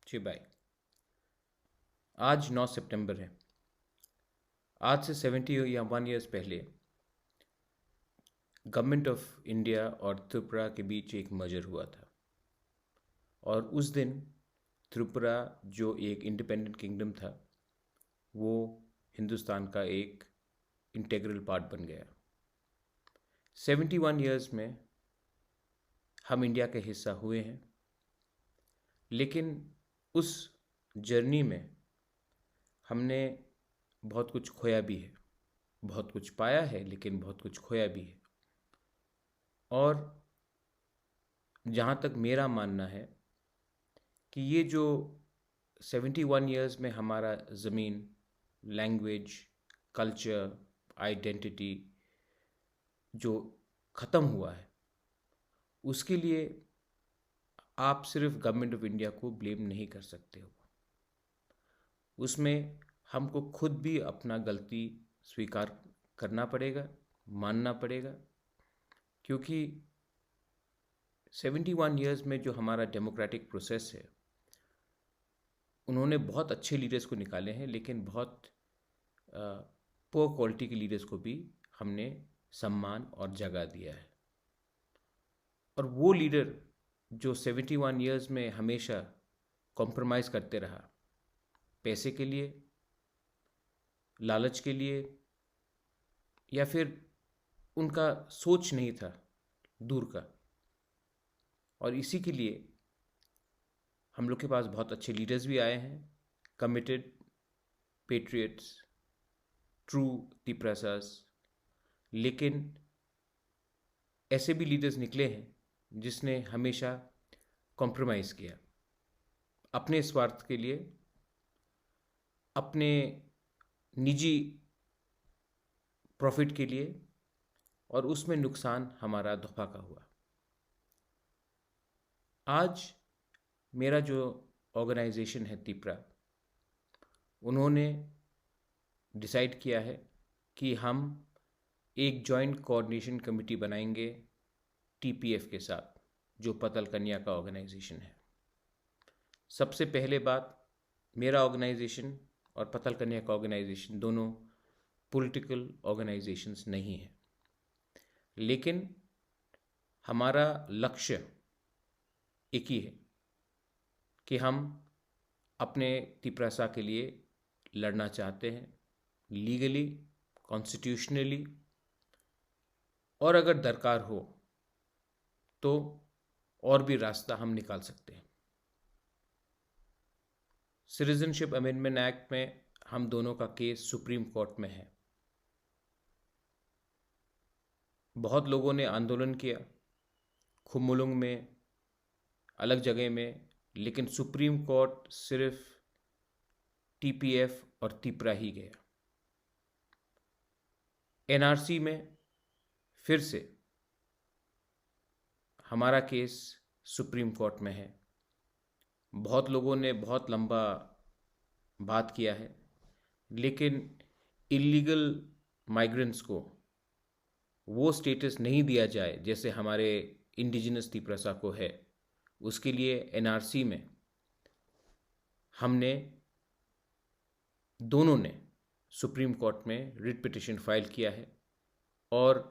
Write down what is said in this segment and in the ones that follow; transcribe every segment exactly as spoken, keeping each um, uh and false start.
जी भाई, आज नौ सितंबर है। आज से सेवेंटी या वन ईयर्स पहले गवर्नमेंट ऑफ इंडिया और त्रिपुरा के बीच एक मर्जर हुआ था, और उस दिन त्रिपुरा, जो एक इंडिपेंडेंट किंगडम था, वो हिंदुस्तान का एक इंटीग्रल पार्ट बन गया। सेवेंटी वन ईयर्स में हम इंडिया के हिस्सा हुए हैं, लेकिन उस जर्नी में हमने बहुत कुछ खोया भी है, बहुत कुछ पाया है, लेकिन बहुत कुछ खोया भी है। और जहाँ तक मेरा मानना है कि ये जो सेवेंटी वन ईयर्स में हमारा ज़मीन, लैंग्वेज, कल्चर, आइडेंटिटी जो ख़त्म हुआ है, उसके लिए आप सिर्फ गवर्नमेंट ऑफ इंडिया को ब्लेम नहीं कर सकते हो। उसमें हमको खुद भी अपना गलती स्वीकार करना पड़ेगा, मानना पड़ेगा, क्योंकि सेवेंटी वन ईयर्स में जो हमारा डेमोक्रेटिक प्रोसेस है, उन्होंने बहुत अच्छे लीडर्स को निकाले हैं, लेकिन बहुत पुअर क्वालिटी के लीडर्स को भी हमने सम्मान और जगह दिया है। और वो लीडर जो सेवेंटी वन ईयर्स में हमेशा कॉम्प्रोमाइज़ करते रहा, पैसे के लिए, लालच के लिए, या फिर उनका सोच नहीं था दूर का, और इसी के लिए हम लोग के पास बहुत अच्छे लीडर्स भी आए हैं, कमिटेड पेट्रियट्स, ट्रू तिप्रासास। लेकिन ऐसे भी लीडर्स निकले हैं जिसने हमेशा कॉम्प्रोमाइज़ किया अपने स्वार्थ के लिए, अपने निजी प्रॉफिट के लिए, और उसमें नुकसान हमारा दोफा का हुआ। आज मेरा जो ऑर्गेनाइजेशन है तिपरा, उन्होंने डिसाइड किया है कि हम एक जॉइंट कोऑर्डिनेशन कमेटी बनाएंगे टीपीएफ के साथ, जो पतल कन्या का ऑर्गेनाइजेशन है। सबसे पहले बात, मेरा ऑर्गेनाइजेशन और पतल कन्या का ऑर्गेनाइजेशन दोनों पॉलिटिकल ऑर्गेनाइजेशंस नहीं है, लेकिन हमारा लक्ष्य एक ही है कि हम अपने तिपरासा के लिए लड़ना चाहते हैं, लीगली, कॉन्स्टिट्यूशनली, और अगर दरकार हो तो और भी रास्ता हम निकाल सकते हैं। सिटीजनशिप अमेंडमेंट एक्ट में हम दोनों का केस सुप्रीम कोर्ट में है। बहुत लोगों ने आंदोलन किया, खुमुलुंग में, अलग जगह में, लेकिन सुप्रीम कोर्ट सिर्फ टीपीएफ और तिपरा ही गया। एनआरसी में फिर से हमारा केस सुप्रीम कोर्ट में है। बहुत लोगों ने बहुत लंबा बात किया है, लेकिन इलीगल माइग्रेंट्स को वो स्टेटस नहीं दिया जाए जैसे हमारे इंडिजिनस तिपरासा को है, उसके लिए एनआरसी में हमने दोनों ने सुप्रीम कोर्ट में रिट पिटिशन फाइल किया है और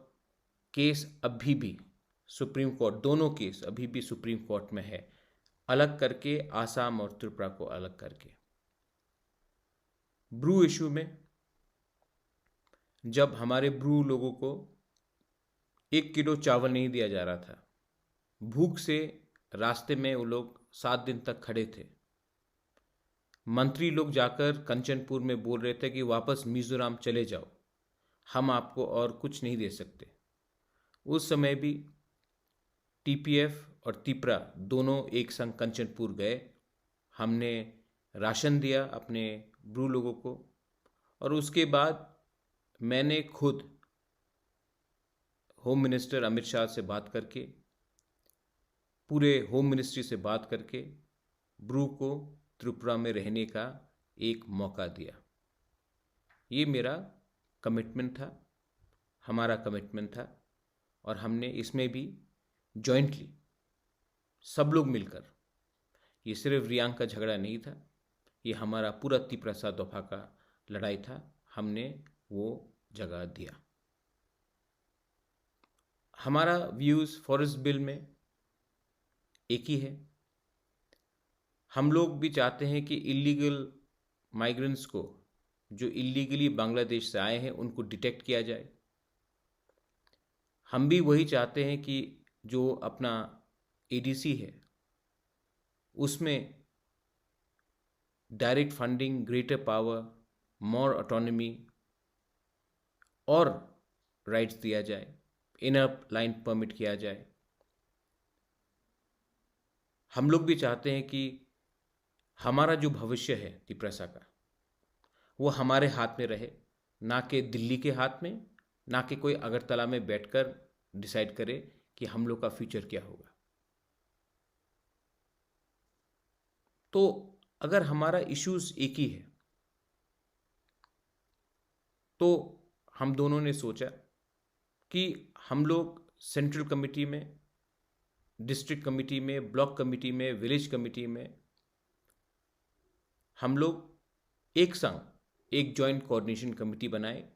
केस अभी भी सुप्रीम कोर्ट, दोनों केस अभी भी सुप्रीम कोर्ट में है, अलग करके आसाम और त्रिपुरा को अलग करके। ब्रू इशू में जब हमारे ब्रू लोगों को एक किलो चावल नहीं दिया जा रहा था, भूख से रास्ते में वो लोग सात दिन तक खड़े थे। मंत्री लोग जाकर कंचनपुर में बोल रहे थे कि वापस मिजोरम चले जाओ, हम आपको और कुछ नहीं दे सकते। उस समय भी टीपीएफ और तिपरा दोनों एक संग कंचनपुर गए। हमने राशन दिया अपने ब्रू लोगों को, और उसके बाद मैंने खुद होम मिनिस्टर अमित शाह से बात करके, पूरे होम मिनिस्ट्री से बात करके ब्रू को त्रिपुरा में रहने का एक मौका दिया। ये मेरा कमिटमेंट था, हमारा कमिटमेंट था, और हमने इसमें भी जॉइंटली सब लोग मिलकर, ये सिर्फ रियांग का झगड़ा नहीं था, ये हमारा पूरा तिपरासा दोफा का लड़ाई था, हमने वो जगह दिया। हमारा व्यूज़ फॉरेस्ट बिल में एक ही है। हम लोग भी चाहते हैं कि इलीगल माइग्रेंट्स को, जो इलीगली बांग्लादेश से आए हैं, उनको डिटेक्ट किया जाए। हम भी वही चाहते हैं कि जो अपना एडीसी है, उसमें डायरेक्ट फंडिंग, ग्रेटर पावर, मोर ऑटोनॉमी और राइट्स दिया जाए, इनर लाइन परमिट किया जाए। हम लोग भी चाहते हैं कि हमारा जो भविष्य है तिपरासा का, वो हमारे हाथ में रहे, ना कि दिल्ली के हाथ में, ना कि कोई अगरतला में बैठकर डिसाइड करे कि हम लोग का फ्यूचर क्या होगा। तो अगर हमारा इश्यूज एक ही है, तो हम दोनों ने सोचा कि हम लोग सेंट्रल कमेटी में, डिस्ट्रिक्ट कमेटी में, ब्लॉक कमेटी में, विलेज कमेटी में हम लोग एक संग एक जॉइंट कोऑर्डिनेशन कमेटी बनाए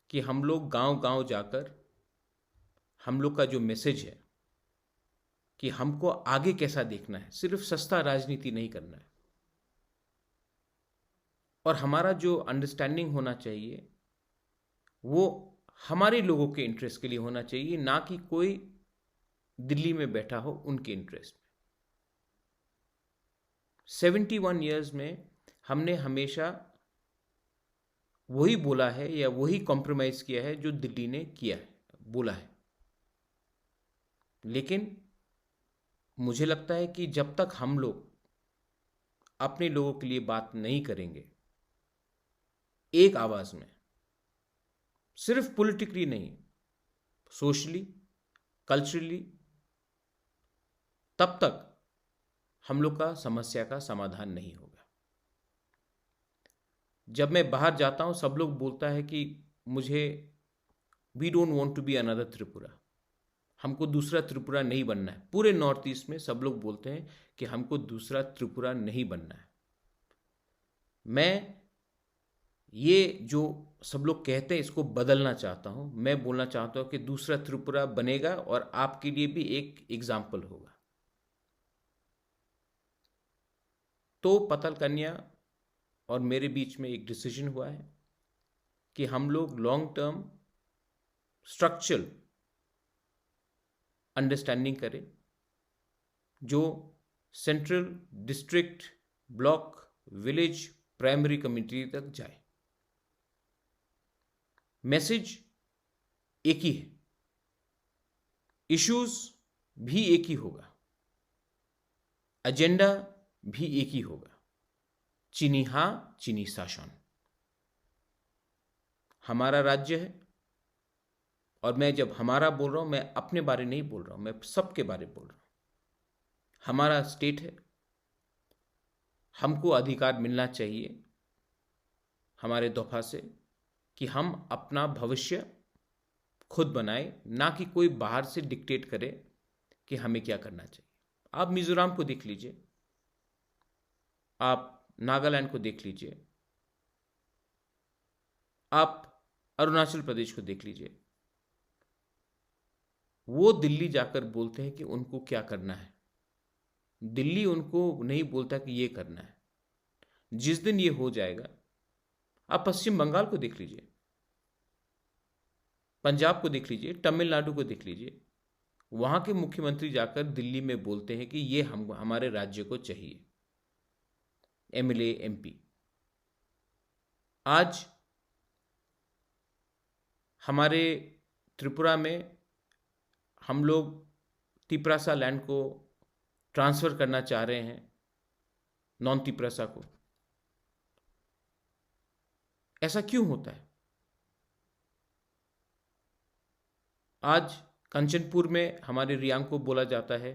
कि हम लोग गांव-गांव जाकर हम लोग का जो मैसेज है कि हमको आगे कैसा देखना है, सिर्फ सस्ता राजनीति नहीं करना है। और हमारा जो अंडरस्टैंडिंग होना चाहिए, वो हमारे लोगों के इंटरेस्ट के लिए होना चाहिए, ना कि कोई दिल्ली में बैठा हो उनके इंटरेस्ट में। सेवेंटी वन ईयर्स में हमने हमेशा वही बोला है या वही कॉम्प्रोमाइज़ किया है जो दिल्ली ने किया है, बोला है। लेकिन मुझे लगता है कि जब तक हम लोग अपने लोगों के लिए बात नहीं करेंगे एक आवाज़ में, सिर्फ पॉलिटिकली नहीं, सोशली, कल्चरली, तब तक हम लोग का समस्या का समाधान नहीं होगा। जब मैं बाहर जाता हूँ, सब लोग बोलता है कि मुझे, "We don't want to be another Tripura." हमको दूसरा त्रिपुरा नहीं बनना है। पूरे नॉर्थ ईस्ट में सब लोग बोलते हैं कि हमको दूसरा त्रिपुरा नहीं बनना है। मैं ये जो सब लोग कहते हैं, इसको बदलना चाहता हूँ। मैं बोलना चाहता हूँ कि दूसरा त्रिपुरा बनेगा और आपके लिए भी एक एग्जाम्पल होगा। तो पतल कन्या और मेरे बीच में एक डिसीजन हुआ है कि हम लोग लॉन्ग टर्म स्ट्रक्चरल अंडरस्टैंडिंग करें, जो central, district, block, village, primary committee तक जाए। मैसेज एक ही है, इश्यूज भी एक ही होगा, एजेंडा भी एक ही होगा। चीनी हाँ, चीनी शासन। हमारा राज्य है, और मैं जब हमारा बोल रहा हूँ, मैं अपने बारे नहीं बोल रहा हूँ, मैं सबके बारे बोल रहा हूँ। हमारा स्टेट है, हमको अधिकार मिलना चाहिए हमारे दोफा से कि हम अपना भविष्य खुद बनाए, ना कि कोई बाहर से डिक्टेट करे कि हमें क्या करना चाहिए। आप मिजोरम को देख लीजिए, आप नागालैंड को देख लीजिए, आप अरुणाचल प्रदेश को देख लीजिए। वो दिल्ली जाकर बोलते हैं कि उनको क्या करना है। दिल्ली उनको नहीं बोलता कि ये करना है। जिस दिन ये हो जाएगा, आप पश्चिम बंगाल को देख लीजिए, पंजाब को देख लीजिए, तमिलनाडु को देख लीजिए, वहाँ के मुख्यमंत्री जाकर दिल्ली में बोलते हैं कि ये हम, हमारे राज्य को चाहिए, एमएलए, एमपी। आज हमारे त्रिपुरा में हम लोग तिपरासा लैंड को ट्रांसफ़र करना चाह रहे हैं, नॉन तिपरासा को। ऐसा क्यों होता है? आज कंचनपुर में हमारे रियांग को बोला जाता है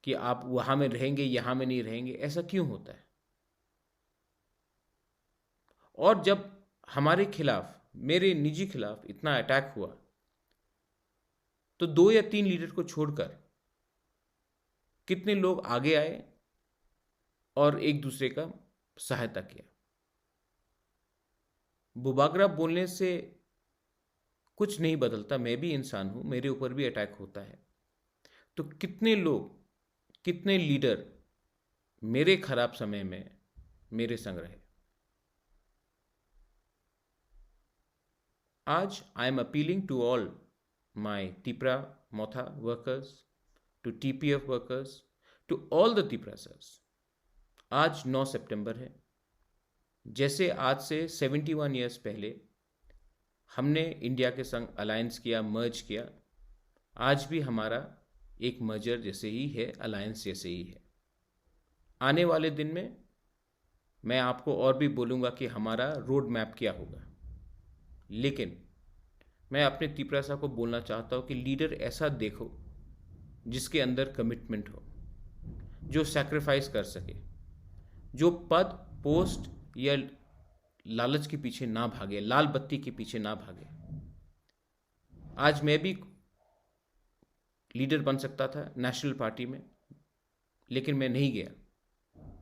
कि आप वहाँ में रहेंगे, यहाँ में नहीं रहेंगे। ऐसा क्यों होता है? और जब हमारे खिलाफ, मेरे निजी खिलाफ इतना अटैक हुआ, तो दो या तीन लीडर को छोड़कर कितने लोग आगे आए और एक दूसरे का सहायता किया। बुबागरा बोलने से कुछ नहीं बदलता, मैं भी इंसान हूँ, मेरे ऊपर भी अटैक होता है। तो कितने लोग, कितने लीडर मेरे खराब समय में मेरे संग रहे? आज I am appealing to all my Tipra Motha workers, to T P F workers, to all the Tiprasas। आज नौ सितंबर है। जैसे आज से सेवेंटी वन ईयर्स पहले हमने इंडिया के संग अलायंस किया, मर्ज किया, आज भी हमारा एक मर्जर जैसे ही है, अलायंस जैसे ही है। आने वाले दिन में मैं आपको और भी बोलूँगा कि हमारा रोड मैप क्या होगा, लेकिन मैं अपने तिपरासा को बोलना चाहता हूँ कि लीडर ऐसा देखो जिसके अंदर कमिटमेंट हो, जो सैक्रिफाइस कर सके, जो पद, पोस्ट या लालच के पीछे ना भागे, लाल बत्ती के पीछे ना भागे। आज मैं भी लीडर बन सकता था नेशनल पार्टी में, लेकिन मैं नहीं गया,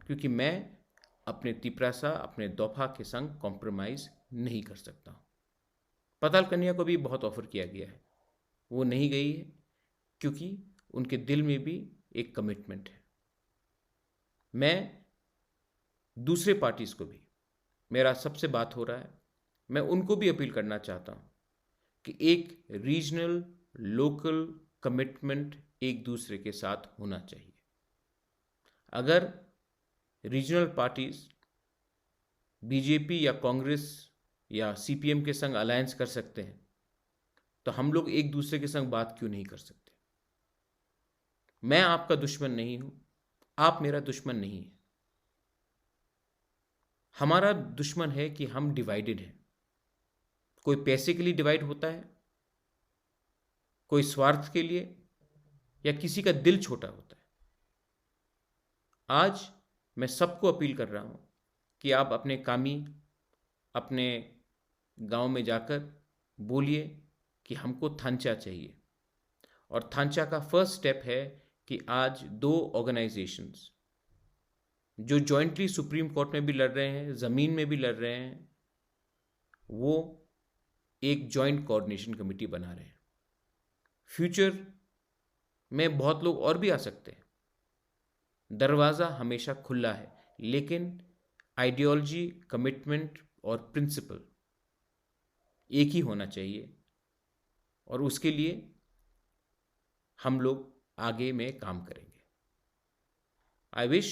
क्योंकि मैं अपने तिपरासा, अपने दोफा के संग कॉम्प्रोमाइज नहीं कर सकता हूँ। पताल कन्या को भी बहुत ऑफर किया गया है, वो नहीं गई है, क्योंकि उनके दिल में भी एक कमिटमेंट है। मैं दूसरे पार्टीज को भी, मेरा सबसे बात हो रहा है, मैं उनको भी अपील करना चाहता हूँ कि एक रीजनल, लोकल कमिटमेंट एक दूसरे के साथ होना चाहिए। अगर रीजनल पार्टीज बीजेपी या कांग्रेस या सीपीएम के संग अलायंस कर सकते हैं, तो हम लोग एक दूसरे के संग बात क्यों नहीं कर सकते? मैं आपका दुश्मन नहीं हूँ, आप मेरा दुश्मन नहीं है। हमारा दुश्मन है कि हम डिवाइडेड हैं। कोई पैसे के लिए डिवाइड होता है, कोई स्वार्थ के लिए, या किसी का दिल छोटा होता है। आज मैं सबको अपील कर रहा हूँ कि आप अपने कामी, अपने गांव में जाकर बोलिए कि हमको थांचा चाहिए। और थांचा का फर्स्ट स्टेप है कि आज दो ऑर्गेनाइजेशंस जो जॉइंटली सुप्रीम कोर्ट में भी लड़ रहे हैं, ज़मीन में भी लड़ रहे हैं, वो एक जॉइंट कोऑर्डिनेशन कमेटी बना रहे हैं। फ्यूचर में बहुत लोग और भी आ सकते हैं। दरवाज़ा हमेशा खुला है, लेकिन आइडियोलॉजी, कमिटमेंट और प्रिंसिपल एक ही होना चाहिए, और उसके लिए हम लोग आगे में काम करेंगे। I wish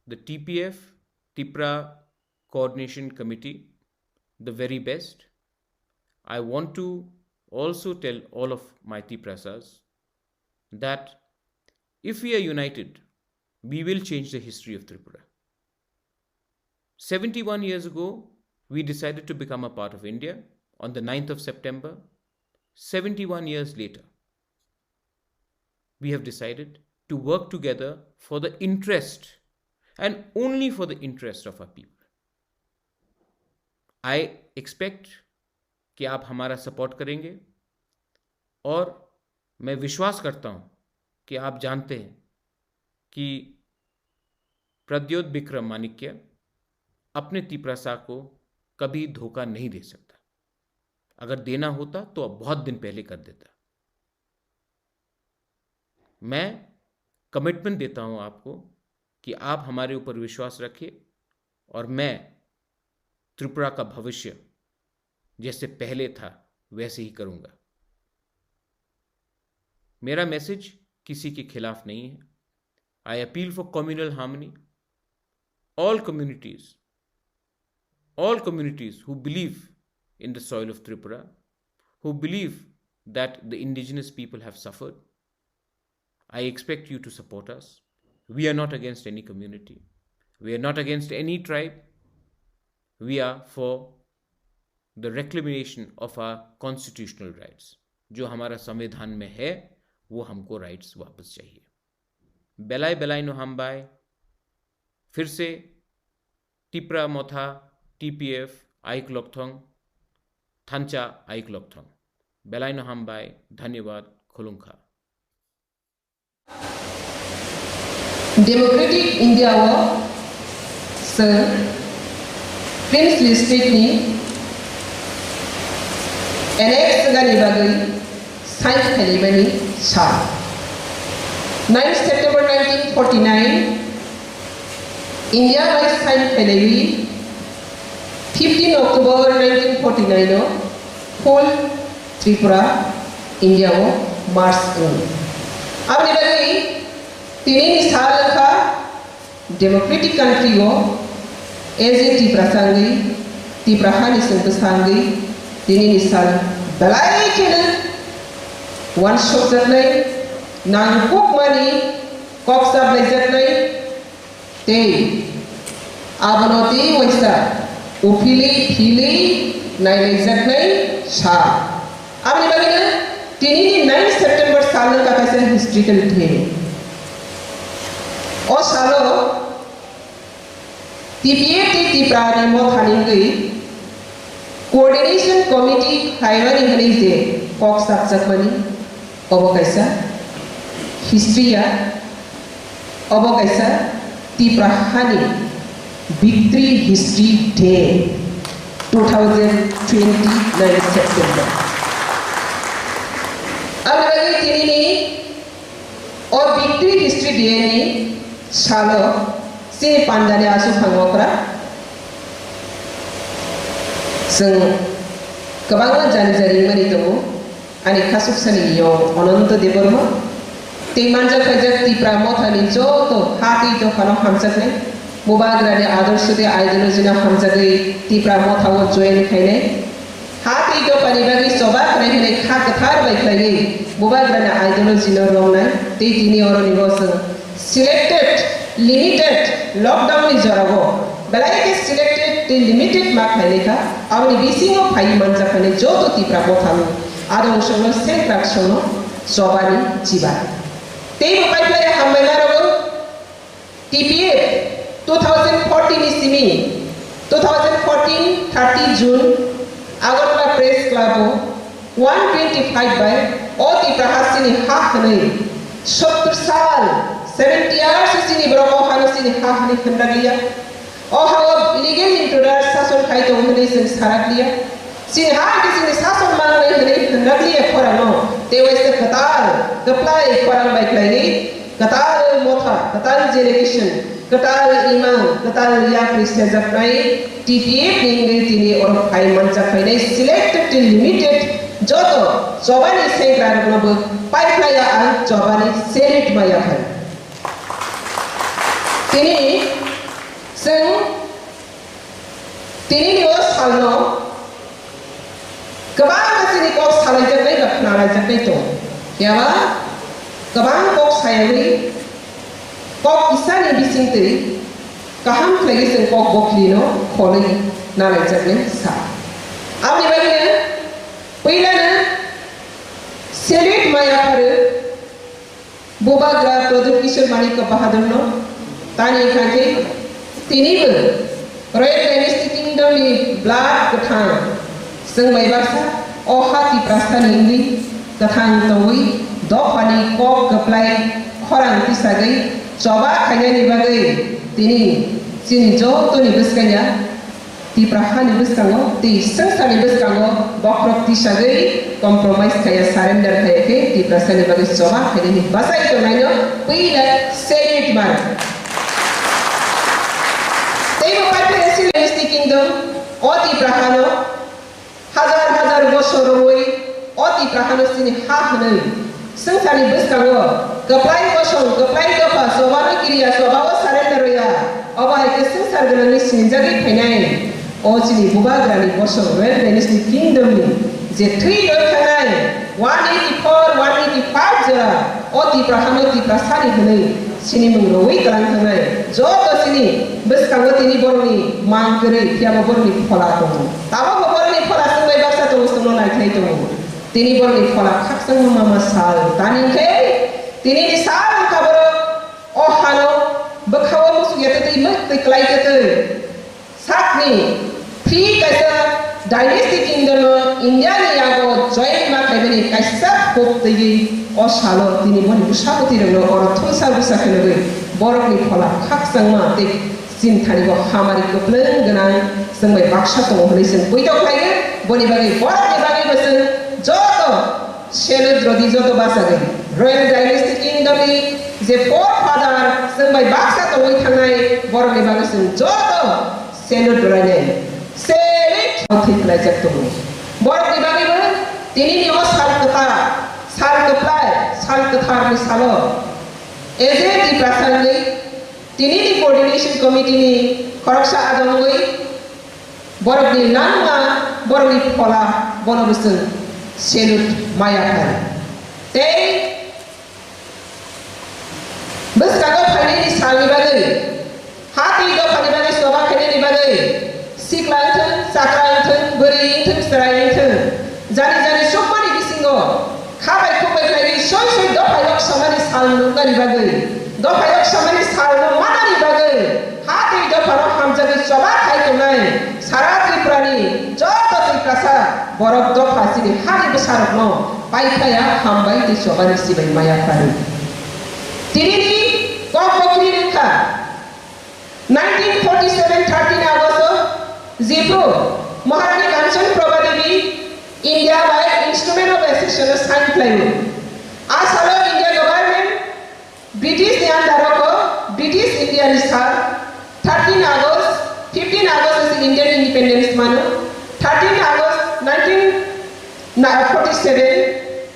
the T P F, Tipra Coordination Committee, the very best. I want to also tell all of my Tiprasas that if we are united, we will change the history of Tripura. Seventy-one years ago, we decided to become a part of India on the ninth of September. Seventy-one years later, we have decided to work together for the interest and only for the interest of our people. I expect कि आप हमारा सपोर्ट करेंगे, और मैं विश्वास करता हूँ कि आप जानते हैं कि प्रद्योत विक्रम माणिक्य अपने तिपरासा को कभी धोखा नहीं दे सकता। अगर देना होता तो अब बहुत दिन पहले कर देता। मैं कमिटमेंट देता हूं आपको कि आप हमारे ऊपर विश्वास रखिए और मैं त्रिपुरा का भविष्य जैसे पहले था वैसे ही करूंगा। मेरा मैसेज किसी के खिलाफ नहीं है। I appeal for communal harmony. All communities, all communities who believe in the soil of Tripura, who believe that the indigenous people have suffered, I expect you to support us. We are not against any community. We are not against any tribe. We are for the reclamation of our constitutional rights. जो हमारा संविधान में है, वो हमको राइट्स वापस चाहिए। Belai belai no hambai. फिर से Tipra Motha, T P F, Aik Lokthong, Thancha Aik Lokthong. Belai no hambai, dhanyabad, khulumkha. Democratic India o chwng Princely State ni annex wngani bagwi sign khainai mani sal. Nine September nineteen forty-nine India bai sign khainaiwi fifteen October nineteen forty-nine o full Tripura India o merge wngo. Aboni bagwi tini ni sal wngkha democratic country o as a Tiprasa wngwi, Tipra hani chwng bwsa wngwi tini ni sal belai kheno uansukjaknai, nangkukmani kok chaplaijaknai, tei abono tei waisa uphilwi philwi nailaijaknai sal. Aboni bagwino tinini nine September salno kaisa historical day. O salo T P F tei Tiprani mothani wngwi Coordination Committee khlaimani hwnwi je kok chapjakmani, obo kaisa history ya, obo kaisa Tipra hani Victory History Day two thousand twenty-nine September. Aboni bagwi tinini o Victory History Day ni salo chini pandani aswk phango okra. Chwng kwbangma jani jani wngmani tongo. Ani khasuksani yong Ananto Debbarma. Tei manjak khaijak Tipra mothani joto ha tei dophano hamjaknai. Bubagrani adorsho tei ideology no hamjagwi Tipra mothao join khainai. Ha tei dophani bagwi choba khlai hwnwi kha kwthar bai khlaiwi Bubagrani ideology no romnai tei tini oroni bo chwng selected, limited lockdown ni jorao belai khe selected tei limited ma khlainai kha. Aboni bisingo phaiwi manjak khainai joto Tipra mothano adong songno sengkrak songno chobani chiba. Tei bo pai khlai hambai ma rogo. T P F two thousand fourteen ni simi, two thousand fourteen thirty June Agartala Press Club o one twenty-five bai o Tipra ha chini ha hwnwi sottor sal, seventy years chini borok o hano chini ha hwnwi hwnraglia. O ha o legal intruder sason khai tongo hwnwi chwng saraklia. Chini ha khe chini sason mangnai hwnwi hwnraglia khorangno tei waisa kwtal kwplai khorang bai khlaiwi kwtal motha, kwtal generation, kwtal imang, kwtal yakri sejaknai T P F ni wngwi tini oro phai manjak phainai selected tei limited joto chobani sengkra rokno bo pai khlaiya ang chobani salute ma yaphai. Tini chwng Tinini o salno kwbangma chini kok salaijaknai ba khnalaijaknai tongo. Phiya ba kwbang kok sayagwi kok kisani bisingtwi kaham khlaigwi chwng kok bokhlino kholwi nalaijaknai sa. Aboni bagwino puilano salute ma yapharo Bubagra Pradyut Kishore Manikya Bahadurno tani khankhe tinibo Royal Dynasty Kingdom ni blood kwthang chwng bai baksa o ha Tiprasa ni wngwi kwthang tongwi dophani kok kwplai khorang tisagwi choba khainani bagwi tini chini jotoni bwskanya Tipra hani bwskango tei swngcharni bwskango bokhorok tisagwi compromise khaiya, surrender khaiya khe Tiprasani bagwi choba khainani bachai tongnaino puila salute mano. Teibo paiphaia chini Dynasty Kingdom o Tipra hano hajar hajar bosor rwui o Tipra hano chini ha hwnwi swngcharni bwskango kwplai kosong, kwplai dopha, chobano kiriya, chobao surrender rwya, obo hai khe swngchar gwnangni sinijagwi phainai. O chini bubagrani bosong Royal Dynasty Kingdom ni je thwi roi thangnai one eighty four, one eighty five jora o Tipra hano Tiprasani hwnwi sini mung rwui twlang thangnai. Joto sini bwskango tini borokni mang kwrwi, phiyaba borokni phola tongo. Tabukbo borokni phola chwng bai baksa tongo, chwngno naikhlai tongo. Tini borokni phola khakchangma mama sal. Tamni khe tinini sal wngkha borok o hano bwkhao muchuk ya twtwi, mwktwi kwlai twtwi. Sakni, free kaisa dynasty kingdom no India ni yago join ma khaimani kaisa kok twi o salo tini boni bwsakoti rokno oro thumsa bwsa khe nugwi borokni phola khakchangma tei chini thani bo hamari kwplwng gwnang chwng bai baksa tongo hwnwi chwng poito khlaiwi boni bagwi borokni bagwi bo chwng joto Salute rodi joto bachagwi. Royal Dynasty Kingdom ni je forefather chwng bai baksa tongwi thangnai borokni bagwi chwng joto salute rwlainai. Salute! Thwi khlaijak tongo. Borokni bagwibo tinini o sal kwthar, sal kwplai, sal kwtharni salo A J Tiprasa wngwi tinini coordination committee ni khoroksa adong wngwi Borokni langma, borokni phola, bono bwswng salute maya phai. Tei bwskango phainani salni bagwi, ha tei dophani bagwi choba khainani bagwi, sikla wngthwng, chakra wngthwng, bwrwi wngthwng, chwrai wngthwng, jani jani chukmani bisingo, Kha bai khuk bai khlaiwi soi soi dopha yok samani sal nuknani bagwi, dopha yok samani sal no manani bagwi, ha tei dopha no hamjagwi choba khai tongnai sara Tripura ni joto Tiprasa borok dopha chini hani bwsa rok no pai phaya hambai tei choba ni sibai maya phari. Tini ni kok bokri wngkha. Nineteen forty seven thirteen August o Jipro Maharani Kanchan Prabha Devi India bai Instrument of Accession o sign khlaio. A salo India government British ni under o ko British India ni sal thirteen August, fifteen August se Indian independence mano, thirteen August nineteen Na forty seven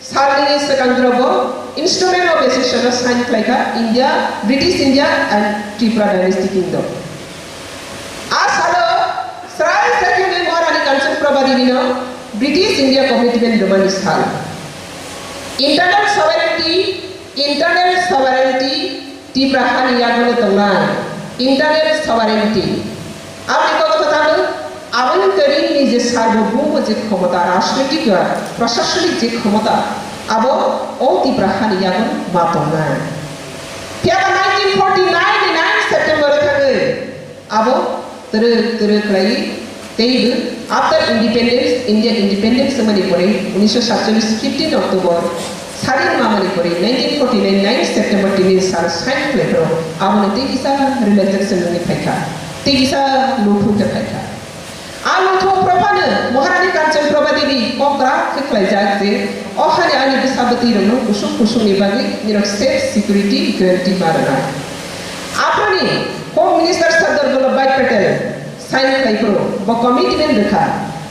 salni swkang jora bo Instrument of Accession o sign khlaikha India, British India and Tripura Dynasty Kingdom. A salo srai sakhe Maharani Kanchan Prabha Devi no British India commitment rwmani sal. Internal sovereignty, internal sovereignty Tipra hani yagulo tongnai internal sovereignty. Aboni kok kwthangwi aboni twrwngni je sarbobomo je khomota, rajnoitik ba prashasonik je khomota, abo o Tipra hani yago ma tongnai. Phiya ba nineteen forty nine ni nine September o thangwi Abo twrwk twrwk khlaiwi teibo after independence, India independence wngmani pore unisho satcholish fifteen October sadin mamani pore nineteen forty nine nine September tini sal sign khlai phro abono tei kisa relaxation wngwi phaikha, tei kisa luthu khe phaikha. A luthu phro phano Maharani Kanchan Prabha Devi kok kwrak khe khlaijak je o hani ani bwsa bwtwi rokno kusung kusungni bagwi nirok safe security guarantee ma rwnai. Aphani Home Minister Sardar Vallabhbhai Patel sign khlai phuru bo commitment rwkha,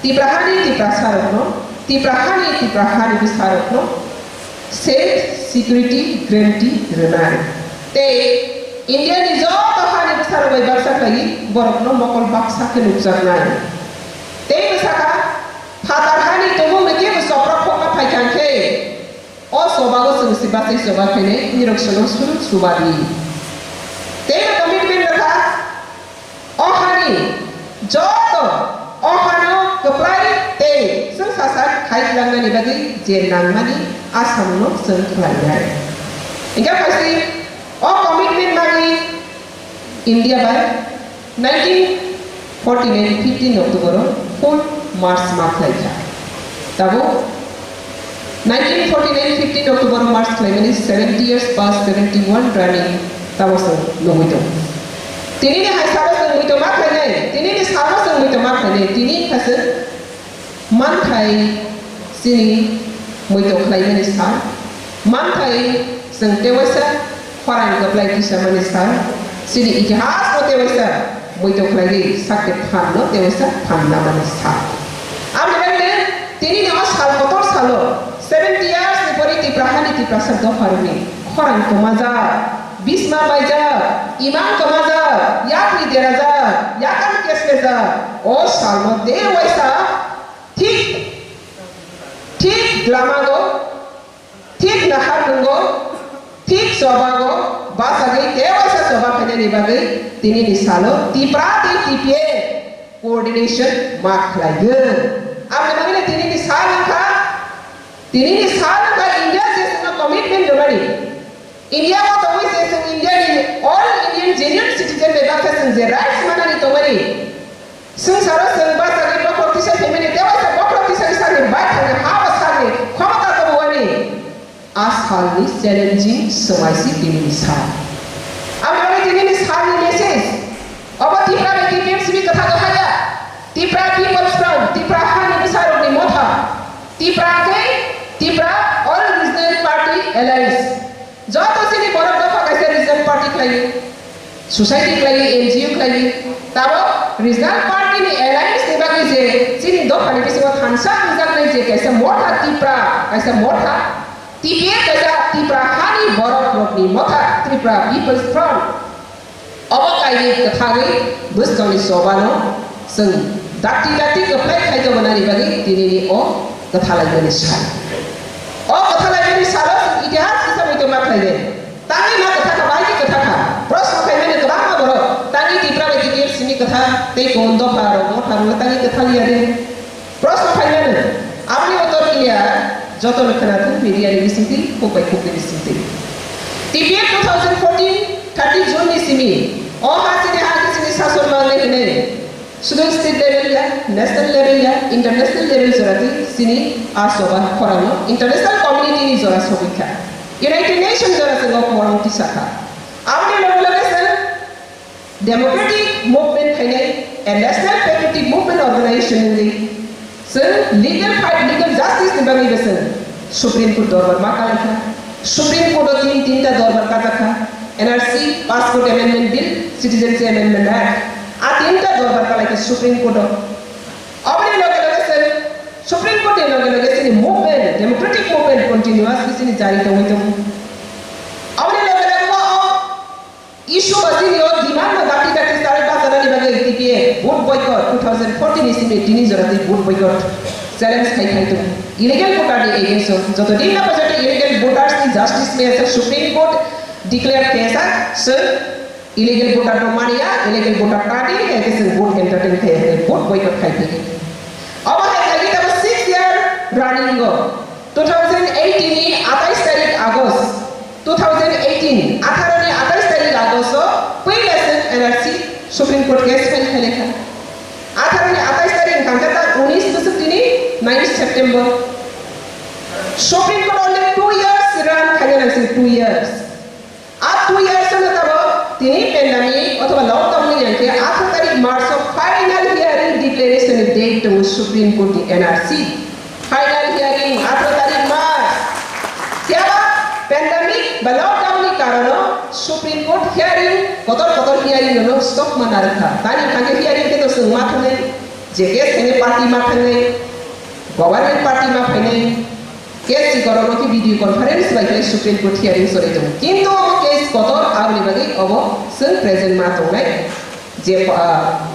Tipra hani Tiprasa rokno, Tipra hani Tipra hani bwsa rokno safe security guarantee rwnai. Tei India ni joto hani bwsa rok bai baksa khlaiwi borokno mokol baksa khe nukjaknai. Tei bwsakha phatar hani tongmung rwkhe bo chopra phokna phaikha khe O chobago chwng se bachai choba khainai, nirok chwngno suru chuba di. Tei commitment rwkha, o hani joto, o hano kwplai tei chwng sasak khai tlangnani bagwi je nangmani a samungno chwng khlainai. Hingkhe phaisi o commitment manwi India bai nineteen forty nine fifteen October o full march ma khlai kha. Tabuk nineteen forty nine fifteen October o march khlaimani seventy years past, seventy one running tabuk chwng nugwi tongo. Tini ni hai salo chwng nugwi tongo. Ma khlainai, tini ni salo chwng muitu ma khlainai, tini kha se manthai chini muitu khlaimani sal. Manthai chwng tewaisa khorang kwplai tisamani sal. Chini itihas no tewaisa muitu khlaiwi sakte phan no tewaisa phan namani sal. Amni bagwi tini ni o sal kotor salo seventy years ni pore Tipra hani Tiprasa dopha rwni khorang kwmajak. Bisma baijak, imang kwmajak, yakni derajak, yakam keslejak, o salno tei waisa thik, thik lamago, thik naharnungo, thik chobago bachagwi tei waisa choba khainani bagwi tinini salo Tipra tei T P F coordination ma khlaigwng. Aboni bagwino tinini sal wngkha, tinini sal wngkha India je chwngno commitment rwmani. India o tongwi je chwng India ni all Indian genuine citizen bai baksa chwng je rights manani tongmani. Swngcharo chwng bachagwi bokhorok tisa phaimani, tei waisa bokhorok tisani sakni baithangni ha o sakni khomota tongmani. A salni challenging swmai si tinini sal. Ang ani tinini salni message. Obo Tipra bai T P F simi kwtha kwthaya. Tipra People's Front, Tipra hani bwsarokni motha. Tipra khe Tipra All Regional Party Alliance. Joto chini borok dopha kaisa regional party khlaiwi, society khlaiwi, N G O khlaiwi, tabok regional party ni alliance ni bagwi je chini dopha ni bisingo thansa wngjaknai je kaisa motha Tipra, kaisa motha T P F kaisa Tipra hani borok rokni motha Tripura People's Front. Obo kainwi kwthagwi bwskangni chobano chwng dakti dakti kwplai khaito gwnani bagwi tinini o kwthalaimani sal. O kwthalaimani salo chwng itihas kisa muitu ma khlainai. Tangwi ma kwthakha, bai khe kwthakha. Proshno khaimani kwbangma borok tangwi Tipra bai T P F simi kwtha tei kumun dopha rok motha rok tangwi kwthaliya de. Proshno khaimani, aboni uttor clear, jotono khwnathung media ni bisingtwi, khuk bai khukni bisingtwi. T P F two thousand fourteen thirty June ni simi, o ha chini ha khe chini sason mangnai hinwi, sudu state level ya, national level ya, international level joratwi chini a choba khorangno international community ni jora sogwi kha. United Nation jora chwng o khorang tisakha. Aboni loge loge chwng Democratic movement khainai, a National Patriotic Movement Organization wngwi chwng legal fight, legal justice ni bagwi bo chwng Supreme Court dorbar ma kalaikha. Supreme Court o tin tinta dorbar kajakha, N R C, Passport Amendment Bill, Citizenship Amendment Act, a tinta dorbar kalaikha Supreme Court o. Aboni loge loge chwng Supreme Court ni loge loge chini movement, democratic movement continuously chini jari tongwi tongo. Aboni loge loge o Issue ba chini o demand no dakti dakti starwi bachanani bagwi T P F vote boycott two thousand fourteen ni simi tini jora tei vote boycott challenge khai khai tongo. Illegal voter ni against o joto din na pajak illegal voters ni justice maya sa Supreme Court declare khe sa sir illegal voter no mania, illegal voter tadi khe khe sir vote entertain khe khe vote boycott khai khe. Obo hai khai khe tabo six year running go. Two thousand eighteen ni atais tarik August, two thousand eighteen, atharo ni atais tarik August o puila chwng N R C Supreme Court case file khailai kha. Atharo ni atais tarik hwnkha khe ta unis bwswk tini nine September. Supreme Court only two years run khaina nang sini, two years. A two years ano tabo tini pandemic othoba lockdown ni yang khe atharo tarik March o final hearing declaration ni date tongo Supreme Court ni N R C. Final hearing atharo tarik March. Phiya ba pandemic ba lockdown ni karono Supreme Court hearing kotor kotor hearing no stop ma narwkha. Tani hwnkhe hearing khe to chwng ma thangnai, je case khainai party ma thangnai, government party ma phainai. Case ni korokno khe video conference bai khe Supreme Court hearing choli tongo. Kintu obo case kotor, aboni bagwi obo chwng present ma tongnai je, ah,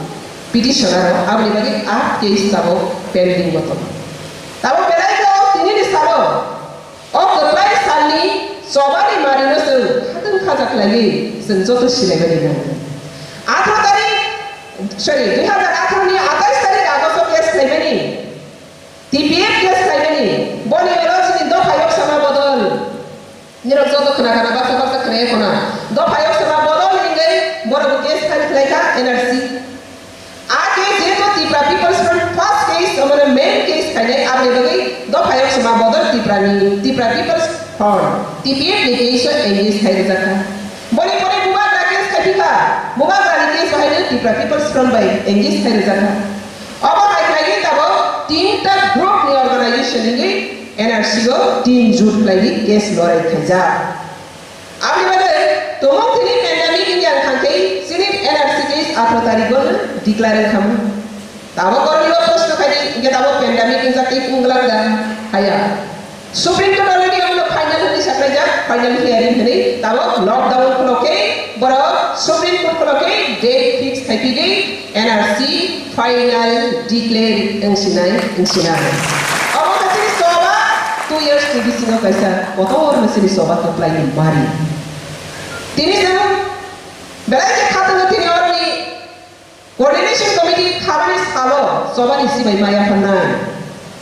petitioner rok, aboni bagwi a case tabok pending bo tongo. Tabok belai khe o tini ni salo o kwplai salni chobani marino chwng hatwng khaja khlaiwi chwng joto sinai mani nango. Atharo tarik, sorry, dui hazar atharo ni atais tarik August o case khlaimani. T P F case khlaimani, boni ulo chini dopha yok sama bodol. Nirok joto khna khna baksa baksa khna khna. Dopha yok sama bodol hinwi borok bo case file khlai kha N R C. A case jehetu Tipra People's Front first case, omono main case khainai, aboni bagwi dopha yok sama bodol Tipra ni, Tipra People's Front, T P F ni case o engage khai rijak kha. Boni pore Bubagra case khai phi kha, Bubagra ni case o haino Tripura People's Front bai engage khai rijak kha. Obo hai khlaiwi tabuk tinta group ni organization wngwi N R C o tin jut khlaiwi case lorai khaijak. Aboni bagwi tumung thini pandemic wngya wngkha khe chini N R C case atharo tarikgo declare wngkha. Tabuk borokni o proshno khaidi, hingke tabuk pandemic wngjak tei wng glak da? Haya. Supreme Court already abono final hinwi saklaijak, final hearing hinwi. Tabuk lockdown khulokhe borok Supreme Court khulokhe date fix khaipigwi N R C final declare wngsinai, wngsinai. Obo khe chini choba two years ni bisingo kaisa kotor no chini choba kwplai ni mari. Tini chwng belai khe khatungo tini oroni Coordination Committee khabani salo chobani sibai maya phanai.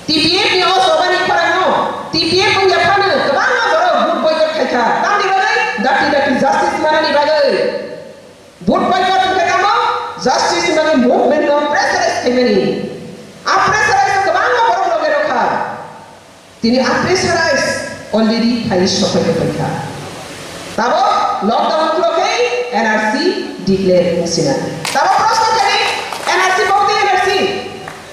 T P F ni o chobani khorangno T P F wngya phano kwbangma borok vote boycott khaikha. Tamni bagwi? Dati dati justice manani bagwi. Vote boycott wngkha tamo justice ni bagwi movement no pressurize khaimani. A pressurize kwbangma borok loge rokha. Tini a pressurize already phai sopai paikha. Tabo lockdown khulokhe N R C declare wngsina. Tabo proshno khaidi N R C bokti N R C.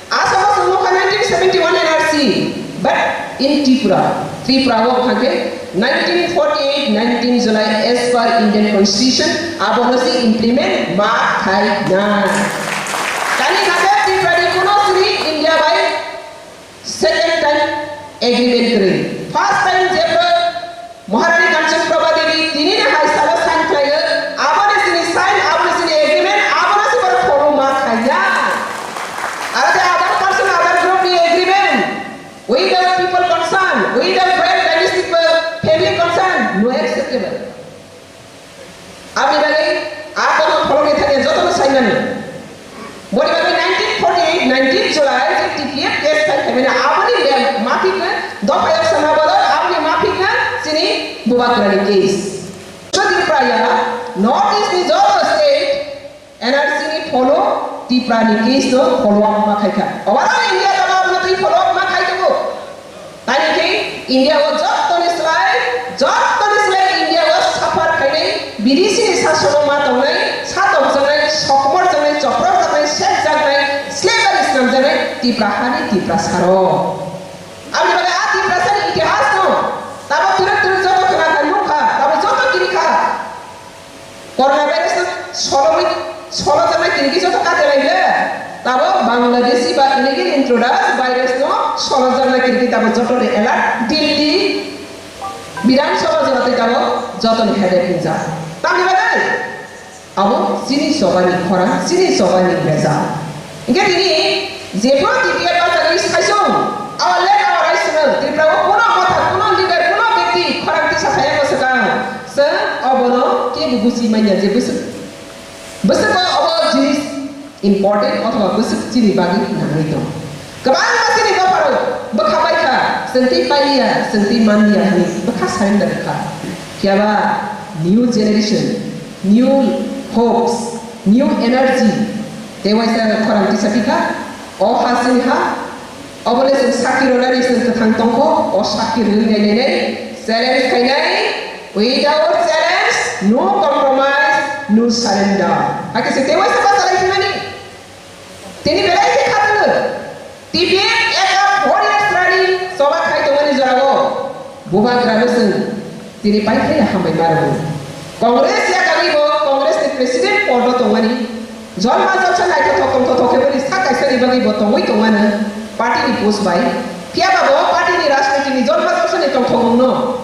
Asamo chwng nukha nineteen seventy one N R C, but in Tripura, Tripura o khake nineteen forty eight nineteen July as per Indian Constitution abono si implement ma khai na. Kani khake Tripura ni kuno sini India bai Second time agreement kwrwi. First time jebro Maharani Kanchan Prabha Devi tinini hai salo sign khlaio, aboni sini sign, aboni sini agreement, abono se borok follow ma khaijak. Aro the other person, other group ni agreement, without people concern, without royal dynasty family concern, no acceptable. Aboni bagwi a kono pholongni thani jotono saimano. Boni bagwi nineteen forty eight nineteen July je T P F case file khaimani aboni le maphikno dophayok sama bolo aboni maphikno chini Bubagrani case. Jodi praya North East ni joto state N R C ni follow Tipra ni case no follow up ma khaikha. Overall India jama aboni twi follow up ma khai tongo. Tani khe India o jottoni slai, jottoni slai India o suffer khainai, bidesi ni sasono ma tongnai, sa tongjaknai, sokomor jaknai, choprok jaknai, sek jaknai, slavery snamjaknai Tipra hani Tiprasa rok. Aboni bagwi a Tiprasa ni itihas no tabo twrwk twrwk joto khna kha, nukha, tabo joto kiri kha. Corona virus no solomwi solo jana kini kisa to kate lai le. Tabo Bangladeshi ba illegal intruders virus no solo jana kini tabo joto ni alert Delhi Bidhan Sabha jora tei tabo joto ni headache ni ja. Tamni bagwi abo chini choba ni khorang, chini choba ni bejal. Hingke tini jephuru T P F bachari saisung, our land, our rights no, Tripura o kuno motha, kuno leader, kuno bekti khorang tisa thaya ko swkang. Chwng obono kebo buchi manya je bwswk, bwswk o obo jinis important othoba bwswk chini bagwi nangwi tong. Kwbangma chini dopharok bwkha bai kha, chwng tei pailiya, chwng tei manliya hwnwi bwkha surrender kha. Phiyaba new generation, new hopes, new energy, tei waisa khorang tisa pikha, o ha chini ha, Obo le chwng sakki rwnani chwng kwthang tongkho, o sakki rwwi nainai, challenge khainai, without challenge, no compromise, no surrender. Hakhe se tei waisa bachalai hwnmani. Tini belai khe khatungwi. T P F eka four years rani choba khai tongmani jorao bubagrano chwng Tini paithai hambai ma rwgo. Congress ya kami bo Congress ni president podo tongmani. Jolma jolsa naithothok tongthok khe bini sak kaisa ni bagwi bo tongwi tongmano party ni post bai. Phiya ba bo party ni rajniti ni jolma jolsa ni tongthokmung no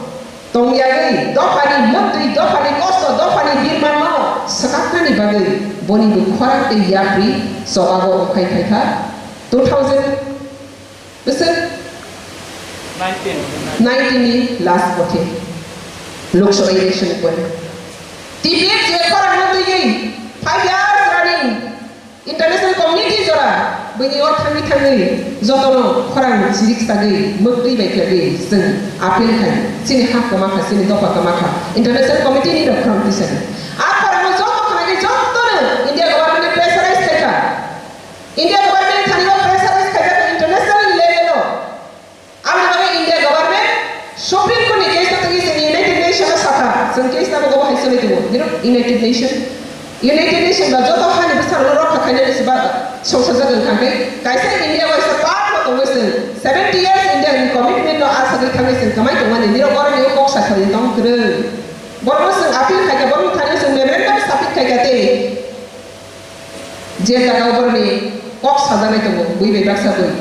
tongyagwi dopha ni mwktwi, dopha ni kosto, dopha ni birman no swkakna ni bagwi boni bo khorang tei yapri choba bo wngkhai phaikha two thousand Bwswk? Nineteen. Nineteen ni last bothe. Lok Sabha election ni pore. T P F je khorang no twiwi five years running international community jora bini o thangwi thangwi jotono khorang chirik sagwi mwktwi bai khlagwi chwng appeal khai chini ha kwma kha chini dopha kwma kha international community ni rok khorang twi sagwi a khorang no joto khwnagwi jotono India government ni pressurize khai kha. India government thani o pressurize khaijak international level o. Aboni bagwi India government Supreme Court ni case no twi chwng United Nation o sakha. Chwng case no bo hai choli tongo. Bini United Nation, United Nation ba joto hani bwsarokno rokha khainani se ba songsa jagwi thangwi kaisa India waisa part no tongwi chwng seventy years India ni commitment no asagwi thangwi chwng kwmai tongmani nirok oro ni kok sathai tong kwrwi. Borokno chwng appeal khaikha, borokni thani chwng memorandum submit khaikha tei je jaga o borokni kok sajaknai tongo, bui bai baksa bui.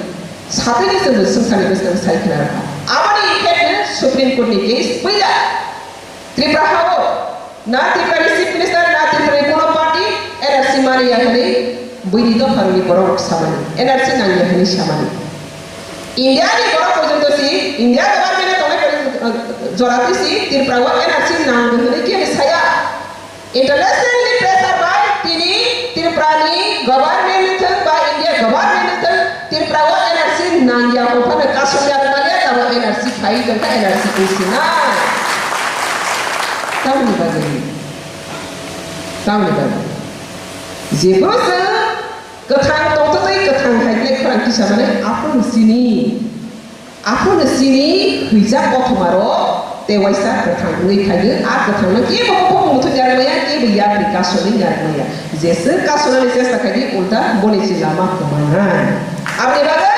Sathai ni chwng swngcharni bwskango sai khna rwkha. Aboni effect no Supreme Court ni case puila Tripura ha o na Tripura ni Chief Minister na Tripura ni kono party N R C mani ya hwnwi buini dopha rokni borok rok samani, N R C nang ya hwnwi samani. India ni borok porjonto si, India government o tongnai porjonto, jora twi si Tripura o N R C nang hwnwi kebo saya. Internationally pressure bai tini Tripura ni government ni thwng ba India government ni thwng Tripura o N R C nang ya, bo phano kasom ya rwmani ya, tamo N R C khai tongkha, N R C wngsi na. Tamni bagwi? Tamni bagwi? Jephuru chwng kwthang tongtwtwi kwthang hai khe khorang kisa mane aphuru chini. Aphuru chini hwijak kothoma rok tei waisa kwthang wngwi phaio. A kwthangno kebo buphang muthung yarwmaya, kebo yapri kasonwi yarwmaya. Jeswk kasonani chesta khaidi, ulta boni se lama kwmanai. Aboni bagwi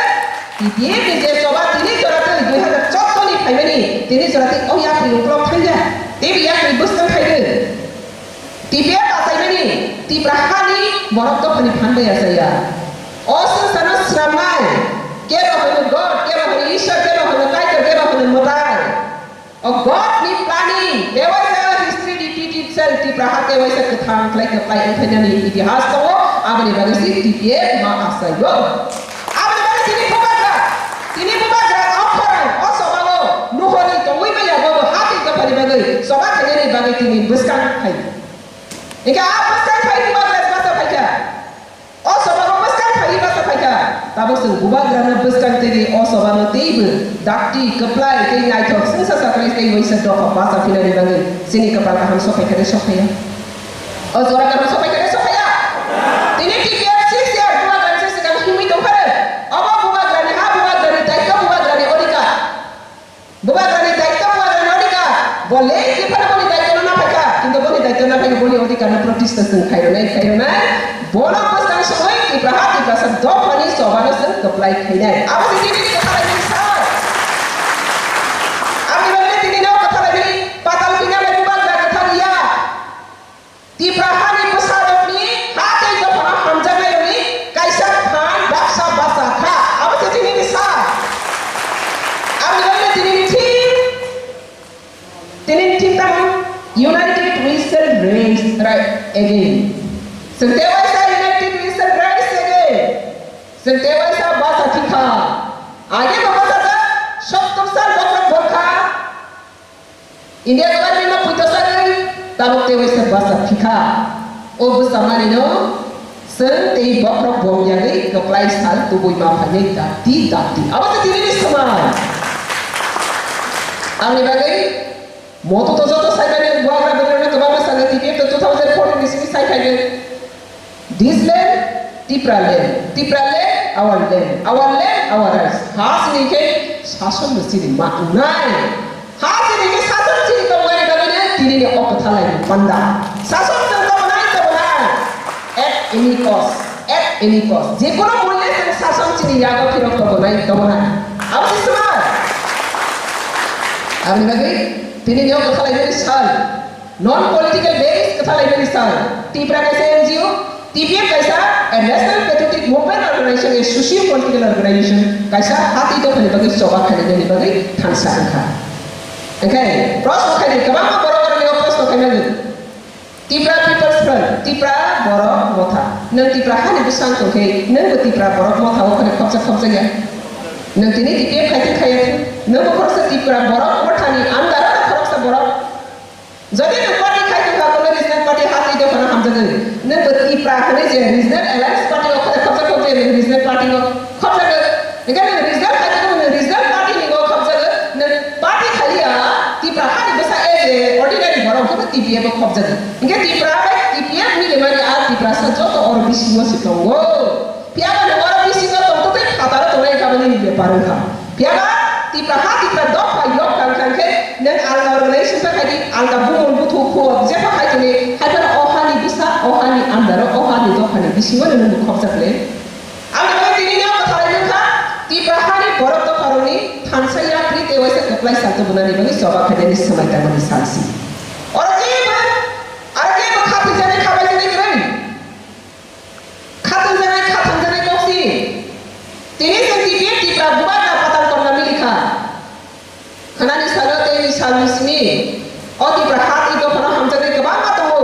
T P F ni je choba tini jora tei dui hazar chotto ni phaimani tini jora tei o yapri uklok thangya, tei yapri bwskang khaidi. T P F achaimani Tipra hani borok dophani phan bai achaiya. O swngcharno swnamnai kebo hwno God, kebo hwno Ishwar, kebo hwno Kaitor, kebo hwno mwtai. O God ni planning, tewaisa history repeat itself, Tipra ha tewaisa kwthang khlai kwplai wngkhainani itihas tongo, aboni bagwi se T P F ma achaio. Aboni bagwi tini bubagra, tini bubagra o khorang, o sobao nuhorwi tongwi maya bobo ha tei dophani bagwi, soba khainani bagwi tini bwskang khai. Hingke a bwskang khai bubagra basa phaikha. O sobao bwskang phaiwi basa phaikha, tabuk chwng bubagrano bwskang teiwi o sobano teibo dakti, kwplai tei naithok chwngsa sakrai tei waisa dopha bacha phinani bagwi chini kwpal kaham sokphaikha de sokphaiya? O jora kaham sokphaikha de sokphaiya? Tini T P F six year bubagrani se swkang himwi tongphare. Obo bubagrani ha, bubagrani daityo, bubagrani odhikar. Bubagrani daityo, bubagrani odhikar. Bo late jephano boni daityo no naphaikha, kintu boni daityo naphaikha, boni odhikar no protista chwng khairwnai, khairwnai. Bono bwskang songwi Tipra ha, Tiprasa dophani chobano chwng kwplai khainai. Abo se tini ni kwtha laimani sal. Aboni bagwi tini no kwtha laimani patal pina bai bubagra kwthar ya. Tipra hani bwsarokni ha tei dophano hamjaknairokni kaisa phan baksa bacha kha. Abo se tinini sal. Aboni bagwi tinini theme, tinini theme tamo? United we shall rise, ri-, again. Chwng tewaisa united we shall rise again. Chwng tewaisa bacha thikha. Age bo bachajak, sottor sal bokhok borkha. India government no puito sagwi tabuk tewaisa bwsa thikha. O bwsa mani no chwng tei bokhorok bom yagwi kwplai sal tubui ma phainai dakti dakti. Abo se tini ni swmai. Aboni bagwi moto to joto sai mani bubagra bwrwi no kwbangma sani T P F to two thousand fourteen ni simi sai phainai. This land, Tipra land. Tipra land, our land. Our land, our rights. Ha sini khe sason bo sini ma nai. Ha sini khe sason sini tongmani bagwi no tini ni o kwtha lai ni panda. Sason chwng tongmani tongmani. At any cost. At any cost. Jekono mulle chwng sason sini yago phirok tongmani tongmani. Abo se swmai. Aboni bagwi tini ni o kwtha lai ni sal. Non political base kwtha laimani sal. Tipra kaisa N G O, T P F kaisa a National Patriotic Movement Organization, a socio political organization, kaisa hati dophani bagwi choba khainani bagwi thansa wngkha. Hingkhe proshno khaidi, kwbangma borok oro nini proshno khaimani. Tipra People's Front, Tipra Borok Motha. Nwng Tipra hani bwsang tongkhe, nwngbo Tipra Borok Motha o khani khopjak khopjakya. Nwng tini T P F khai thung khaiya thung. Nwngbo khoroksa Tipra Borok Mothani under o khoroksa borok. Jodi nwng party khai tongkha, kono regional party ha tei dophano hamjagwi. Nwng bo Tipra hwnwi je regional alliance party o khorok khopjak khopjak nwng regional party o khopjagwi. Hingkhe nwng regional khai tongkha, nwng regional party ni o khopjagwi. Nwng party khaiya, Tipra hani bwsa as a ordinary borok hwnwi T P F o khopjagwi. Hingkhe Tipra bai T P F ni rimani a Tiprasa joto oro bisingo se tongo. Phiya ba nwng oro bisingo tongtwtwi phataro tongnai wngkha bo nini bepar wngkha. Phiya ba Tipra ha Tipra dopha yok kang kang khe nwng alga organization ta khai di, alga bumung buthu khuo jepha khai tongni, hai phano o hani bwsa, o hani Mai tangmani salsi. Oro kebo, aro kebo khatungjaknai khabai jani kwrwi. Khatungjaknai khathamjaknai koksi. Tini chwng T P F Tipra bubagra patal tongna milikha. Khanani salo tei salni simi. O Tipra hat i dophano hamjaknai kwbangma tongo.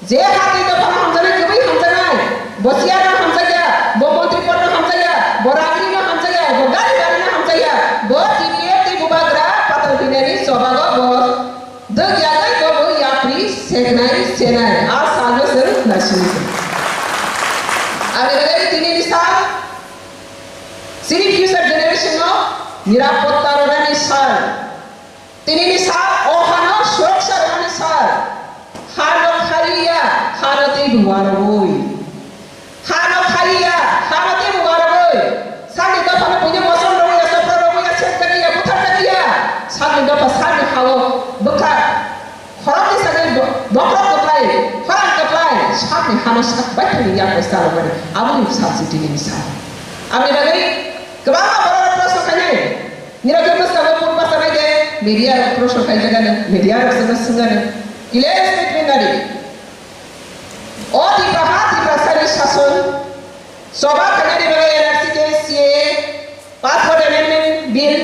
Je hati dophano hamjaknai kwbwi hamjaknai, bo chair no hamjakya, bo montri pod no hamjakya, bo ragri no hamjakya, bo gari gari no hamjakya, bo T P F tei bubagra patal pinani chobago bo dwgyagwi bo bo yapri senai senai, a salno chwng naisingwi tong. Ani bagwi tini ni sal, chini future generation no nirapotta rwnani sal. Tinini sal, o hano suraksha rwnani sal. Hano khaiya, hano teibo warogwi. Hano khaiya, hano teibo warogwi. Salni dophano buino mosom rogwi ya, sopra rogwi ya, sep jagiya, buthar jagiya. Salni dopha salni hao bwkha. Khoroknwi sagwi bo-, bokhorok kwplai, khorang kwplai. Salni hano sak baithangni yapai salmani. Aboni salsi tinini sal. Aboni bagwi kwbangma borok proshno khainai. Nirok khe bwskango phone bachanai de, media rok proshno khaijagano, media rok chwngno swngano. Clear statement nadi. O Tipra ha, Tiprasani sason, choba khainani bagwi N R C khe C A A, Passport Amendment Bill,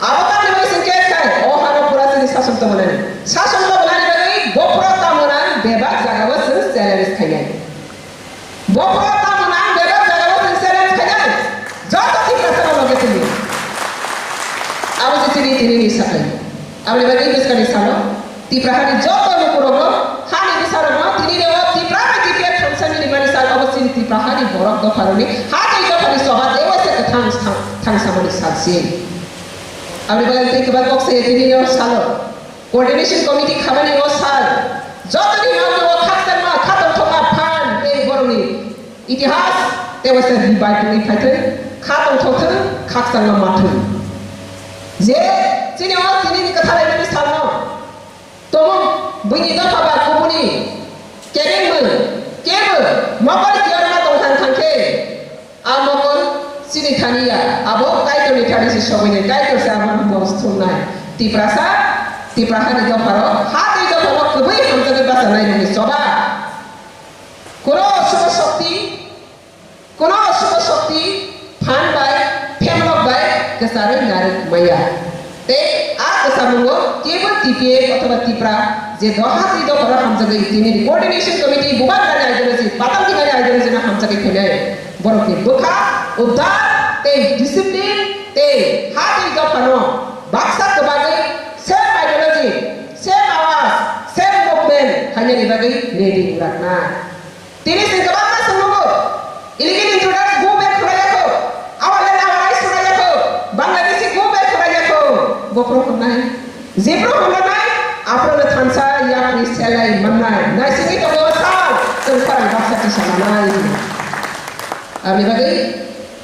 abo tamni bagwi chwng case khai, o hano pura chini sason tongmani. Sason tongmani bagwi bophro tamo nang bebak jagao chwng challenge khainai. Bophro tamo nang bebak jagao chwng challenge khainai. Joto Tiprasa no loge tini. Abo se chini tini ni sakai. Aboni bagwi bwskani salo Tipra hani joto lukurokno, hani bwsarokno, tini ni o Tipra bai T P F thansa mili mani sal, obo chini Tipra hani borok dopharokni, ha tei dophani choba tei waisa kwthang thang-, thangsamani sal se. Aboni bagwi tei kwbang kok se tini ni o salo. Coordination Committee khamani o sal, jotoni nokni o khakchangma, khatongthokma phan tei borokni itihas tei waisa revive wngwi phaithai, khatongthokthwng, khakchangma mathwng. Je chini o tinini kwthalaimani salno tumung buini dopha ba kubuni keringmung kebo mokol kiyorma tongthang thangkhe, a mokol chini thani ya, abo Kaitorni thani se sobainai, Kaitor se abo bos thumnai. Tiprasa, Tipra hani dopharo, ha tei dopharo kwbwi hamjagwi bachanai rokni choba. Kuno subo shokti, kuno subo shokti phan bai, phemlok bai kwcharwi narwk maya. Tei a kwchamungo kebo T P F othoba Tipra je doha tei dopharo hamjagwi tini coordination committee bubagrani ideology, patal dinani ideology no hamjagwi khainai. Borokni bwkha, udar tei discipline tei ha tei dophano baksa kwbagwi same ideology, same awaz, same movement khainani bagwi ready wngjaknai. Tini chwng kwbangma swngmung o, illegal intruders go back khwlai yakho, our land our rights khwlai yakho, Bangladeshi go back khwlai yakho. Bophro hwnai, jephru hwnai, aphro no thansa yapri selai mannai. Naisingwi tongo sal, chwng khorang baksa tisa manai. Aboni bagwi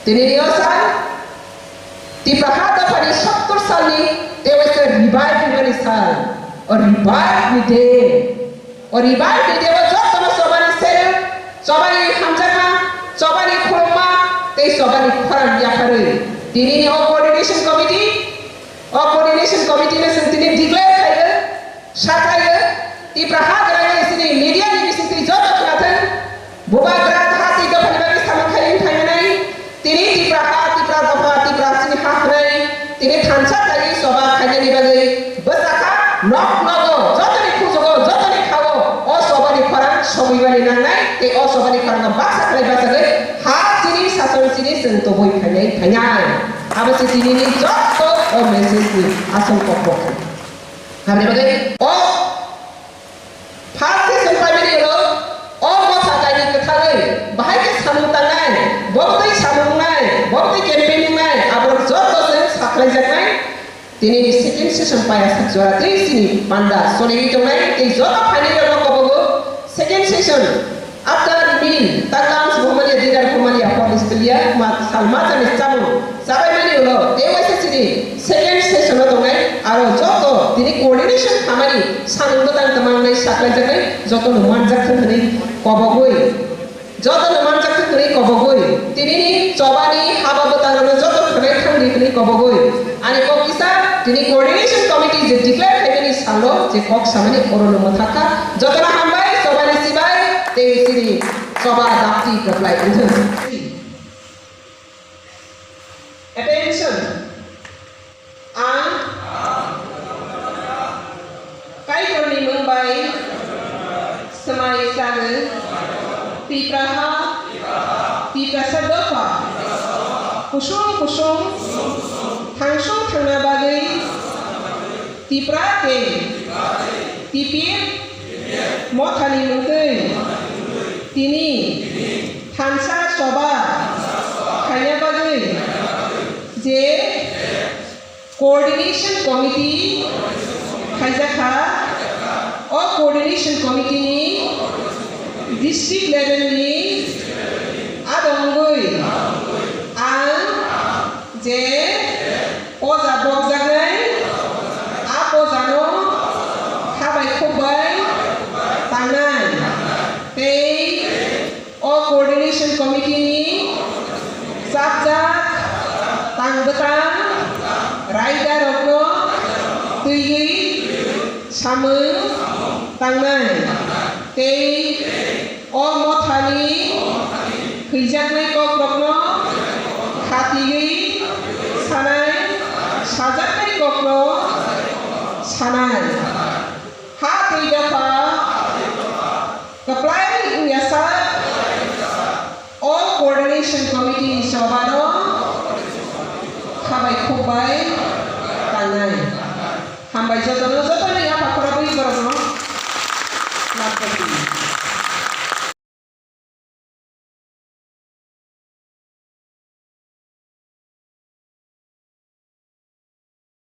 tini ni o sal, Tipra ha dophani sottor salni tei waisa revive wngmani sal, o revive ni day. O revive ni day o jotono chobani sereng, chobani hamjakma, chobani khulumma tei chobani khorang yapharwi tinini o coordination committee, o coordination committee no chwng tini declare khaio, sakhaio, Tipra ha gwnangwi chini media ni bisingtwi joto khnathwng, bubagra ha tei dophani bagwi samung khai wng phaimani. Tini Tipra ha, Tipra dopha, Tipra chini ha hwnwi tini thansa khlaiwi choba khainani bagwi bwsakha nok nogo, jotoni khujugo, jotoni khao o chobani khorang sobuimani nangnai tei o chobani khorango baksa khlai bachagwi ha chini sason chini chwng tubui phainai phainai. Abo se tinini joto o message ni asol kokbo. Aboni bagwi o First session paimani ulo o motha kaini kwthagwi bahai khe samung tangnai, bo twi samung wngnai, bo twi campaign wngnai, aborok joto se sakhlaijaknai. Tini ni second session paiya sak jora tei chini panda choliwi tongnai tei joto phainai rokno kobogo second session after meal, takam se humaliya, dinner humaliya, hor ni siliya, ma sal ma chani chamung. Chabaimani ulo tei waisa chini second session o tongnai aro joto tini coordination khamani samung bwtang twmang nai saklaijaknai jotono manjak thung hwnwi kobogwi, jotono manjak thung hwnwi kobogwi, tinini chobani haba bwtangrokno joto khwnai thangdi hwnwi kobogwi ani kok kisa tini coordination committee je declare khaimani Alo, je kok samani oro no mwthakha. Jotono hambai, chobani sibai, tei chini choba dakti kwplai wngthung. Attention. Ang Kaitorni mung bai swmai chagwi Tipraha, Tiprasa dopha kusung kusung thangsung thangna bagwi Tipra tei T P F mothani mungtwi tini thansa choba khaina bagwi je coordination committee khaijakha. O coordination committee ni district level ni adongwi ang je poja bokjaknai, a pojano habai khukbai tangnai tei o coordination committee ni chapjak tang bwtang raida rokno twiwi samung tangnai tei o mothani thwijaknai kokrokno khatiwi sanai, sajaknai kokno sanai. Ha twi dopha kwplai wngya sak o coordination committee ni chobano habai khukbai tangnai. Hambai jotono, jotoni